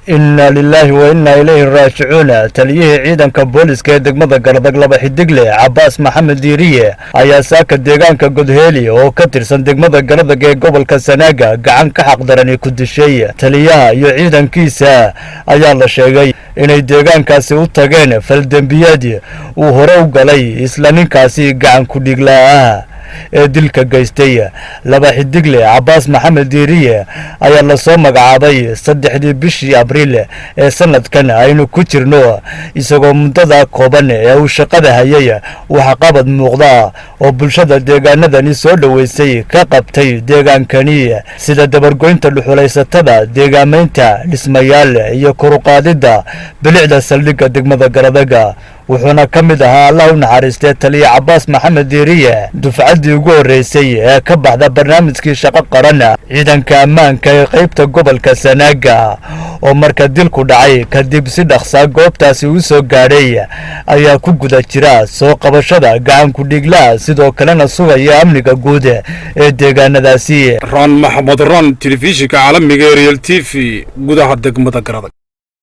Inna lilaahi wa innaa ilayhi raajicuun. Taliyihii ciidanka booliska ee degmada Garadag, laba xidigle Cabaas Maxamed Diiriye, ayaa saaka deegaanka Godheeli oo ka tirsan degmada Garadag ee gobolka Sanaaga gacan ka xaqdarani ku dishay. Taliyaha iyo ciidankiisa ayaa la sheegay inay deegaankaasi u tageen faldembiyeed uu hore u galay isla ninkaasi gacan ku dhiiglaa ah ee dilka geystay. Laba xidigle Cabaas Maxamed Diiriye ayaa lasoo magacaabay 3dii bishii Abriil ee sanadkan aynu ku jirno, isagoo muddada kooban ee uu shaqada hayay waxqabad muuqda oo bulshada deegaanadani soo dhoweysay ka qabtay deegaankani, sida dabargoynta dhuxulaysatada, deegaamaynta dhismayaal iyo koruqaadidda bilicda saldhigga degmada Garadaga. Wuxuuna ka mid ahaa, Allah u naxariistee, taliya Cabaas Maxamed Diiriye dufcaddii ugu horreysay ee ka baxda barnaamijkii shaqo qaran ciidanka ammaanka ee qaybta gobolka Sanaaga, oo marka dilku dhacay kadib si dhaqsaa goobtaasi u soo gaadhay ayaa ku guda jira soo qabashada gacan ku-dhiiglaha, sidoo kalena sugaya amniga guud ee deegaanadaasi. Raan Maxamed Ron, telefishinka caalamiga ee Real TV, gudaha degmada Garadag.